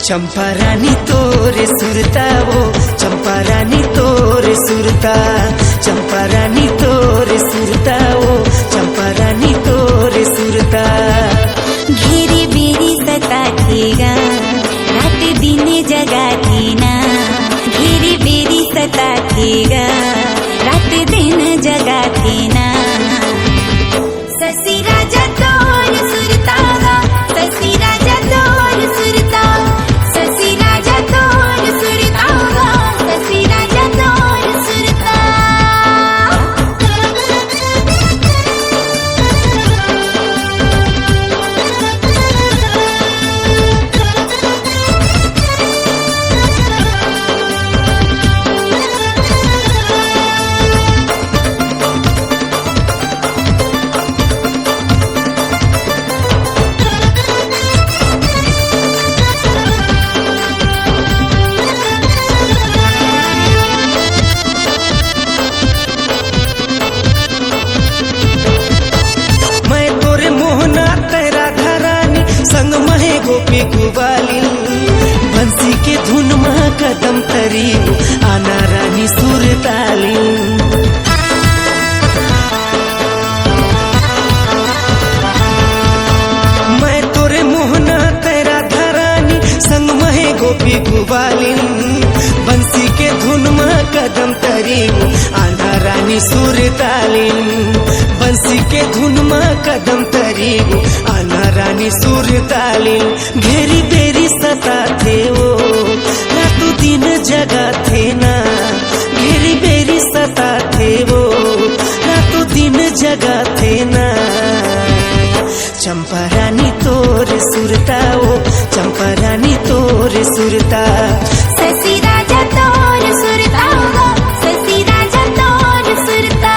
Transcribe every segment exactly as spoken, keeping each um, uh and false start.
चंपा रानी तोर सुरता वो, चंपा रानी तोर सुरता, चंपा रानी तोर सुरता वो, चंपा रानी तोर सुरता। घेरी बेरी सताथे गा, रात दिन जगाथे ना। घेरी बेरी सताथे गा, रात दिन जगाथे ना। ससी राजा तोर सुरता गा, ससी राजा तोर सुरता, ससी राजा तोर सुरता गा, ससी राजा तोर सुरता। मैं तोरे मोहना तैं राधा रानी, संग महे गोपी गुबालिन। बंसी के धुन मा कदम तरीबो, आना रानी सुर तालिन। मैं तोरे मोहना तैं राधा रानी, संग महे गोपी गुबालिन। बंसी के धुन मा कदम तरीबो, आना रानी सुर तालिन। बंसी के धुन मा कदम तरीबो, आना रानी सुर तालिन। घेरी बेरी सताथे वो, रातों दिन जगाथे ना। घेरी बेरी सताथे वो, रातों दिन जगाथे ना। चंपा रानी तोर सुरता वो, चंपा रानी तोर सुरता। ससी राजा तोर सुरता वो, ससी राजा तोर सुरता।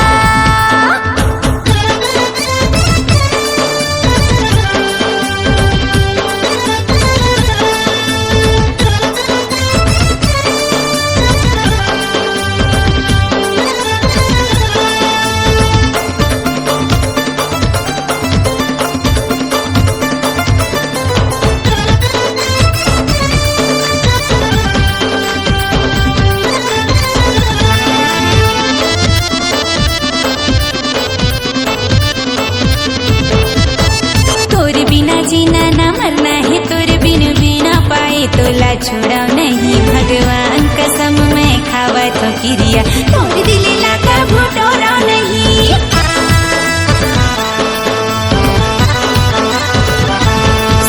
तोर बिना जीना ना मरना हे, तोर बिन बिना पाए तोला छुड़ाव नहीं। भगवान कसम मैं खावत हो किरिया, तोर दिल ला कभू टोराव नहीं।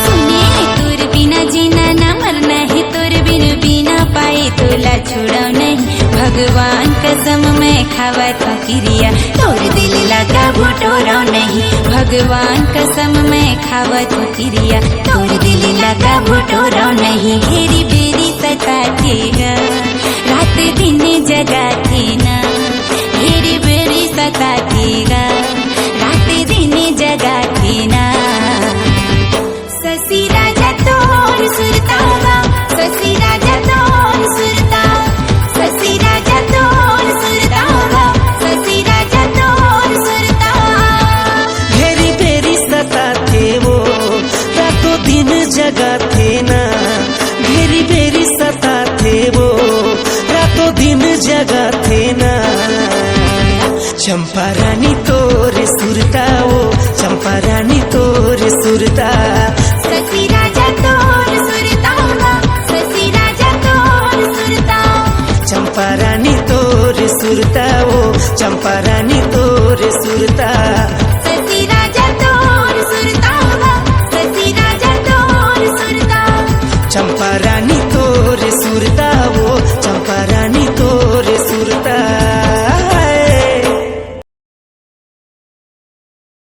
सुने, तोर बिना जीना ना मरना हे, तोर बिन बिना पाए तोला छुड़ाव नहीं। भगवान कसम मैं खावत हो किरिया, तोर दिल ला कभू टोराव नहीं। भगवान कसम मैं खावत हो किरिया, तोर दिल ला कभू टोराव नहीं। घेरी बेरी सताथे गा, रात दिन जगाथे ना। घेरी बेरी सताथे गा, रात दिन जगाथे ना। ससी राजा तोर सुरता गा, ससी राजा तोर सुरता, ससी राजा तोर सुरता गा, ससी राजा तोर सुरता। घेरी बेरी सताथे वो, रातों दिन जगाथे ना। घेरी बेरी सताथे वो, रातों दिन जगाथे ना। चंपा रानी तोर सुरता वो, चंपा रानी तोर सुरता। ससी राजा तोर सुरता गा, ससी राजा तोर सुरता। चंपा रानी तोर सुरता वो, चंपा रानी तोर सुरता। ससी राजा तोर सुरता गा, ससी राजा तोर सुरता। चंपा रानी